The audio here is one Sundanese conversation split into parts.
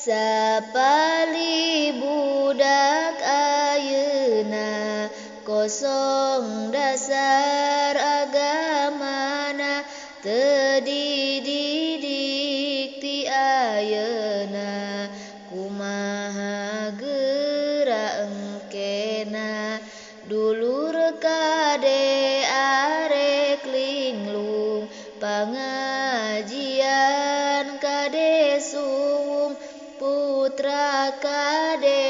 Sapali budak ayeuna kosong dasar agamana teu dididik ti ayeuna kumaha geura engkena dulur kade arek linglung pangajian kade suwung putra kade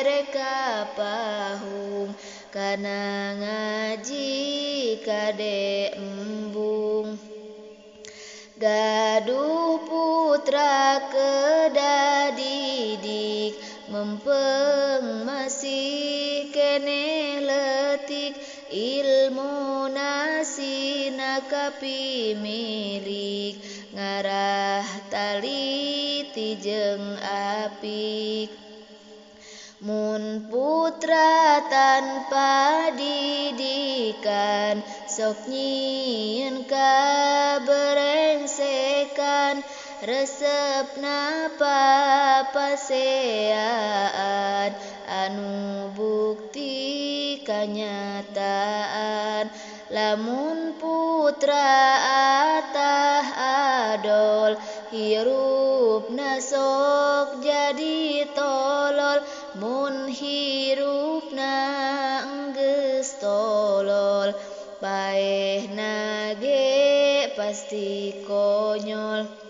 rek kapahung kana ngaji kade embung gaduh putra kedah didik mempeng masih keneh leutik ilmu nasina kapimilik ngarah taliti jeung apik mun putra tanpa didikan sok nyieun kaberengsekan resepna papaseaan anu bukti kanyataan lamun putra atah adol hirupna sok jadi tolol mun hirupna enggeus tolol paehna ge pasti konyol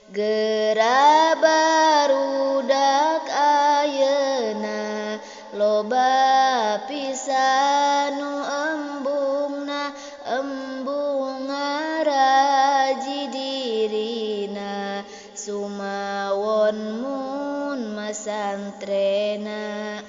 geura barudak ayeuna loba pisan nu embungna embung ngaraji dirina sumawon mun masantrena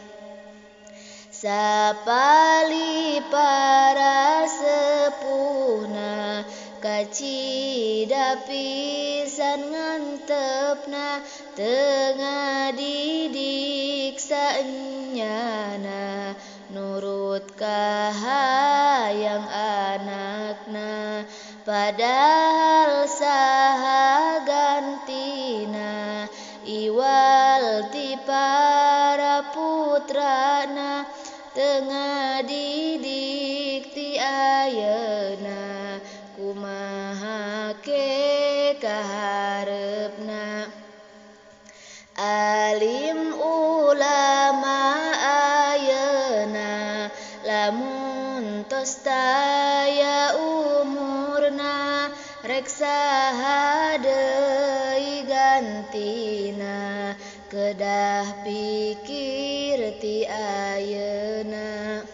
sapali para sepuhna kacida pisan ngantepna teu ngadidik saenyana nurut kahayang anakna padahal saha gantina iwal ti para putrana teu ngadidik ti ayeuna kumaha ke kahareupna alim ulama ayeuna lamun tos taya umurna rek saha deui gantina kedah pikir ti ayeuna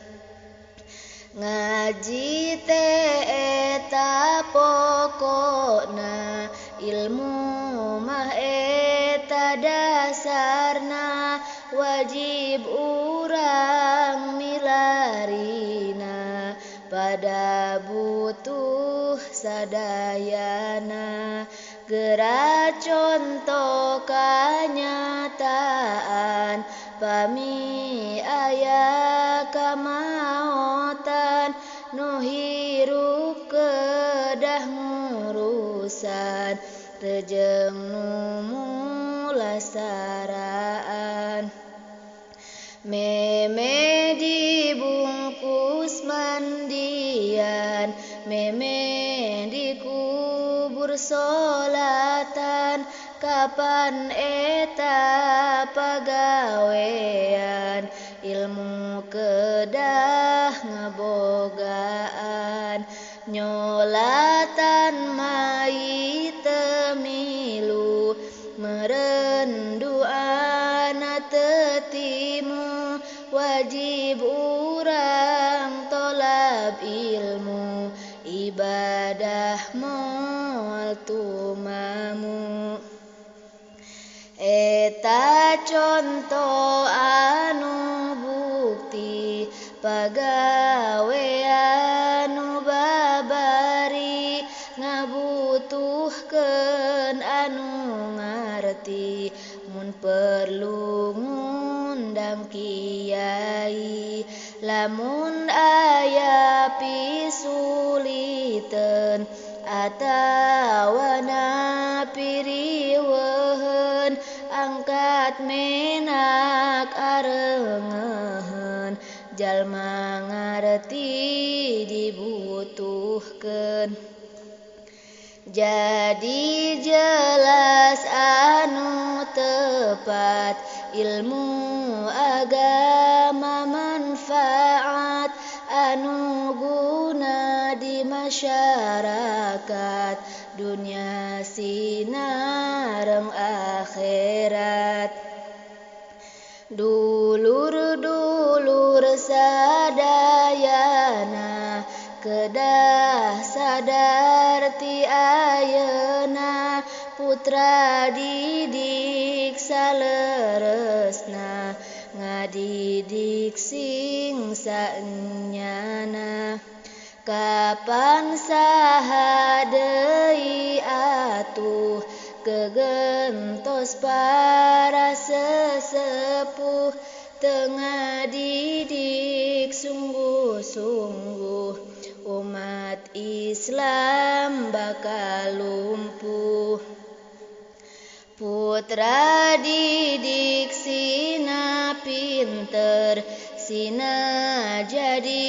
ngaji teh eta pokokna ilmu mah eta dasarna wajib urang milarina pada butuh sadayana geura conto kanyataan pami aya kamaotan nu hirup kedah ngurusan teu jeung nu mulasaraan meme dibungkus mandian meme dikubur solatan kapan eta pagawean ilmu kedah ngebogaan nyolatan mayit teu milu meureun duana teu timu wajib urang tolab ilmu ibadah moal tumamu eta conto anu bukti pagawean nu babari ngabutuhkeun anu ngarti mun perlu ngundang kiai lamun aya pisuliteun atawana piriweuheun Pangkat menak arengehen jalma ngarti dibutuhkeun. Jadi jelas anu tepat ilmu agama manfaat anu guna di masyarakat dunia sinareng akhirat. Dulur-dulur sadayana kedah sadar ti ayeuna putra didik saleresna ngadidik sing saenyana. Kapan saha deui atuh kegentos para sesepuh teu ngadidik sungguh-sungguh umat Islam bakal lumpuh. Putra didik sina pinter sina jadi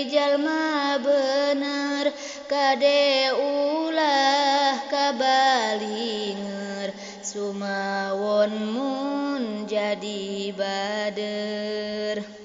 jalma bener kade ulah kabalinger sumawon mun jadi bader.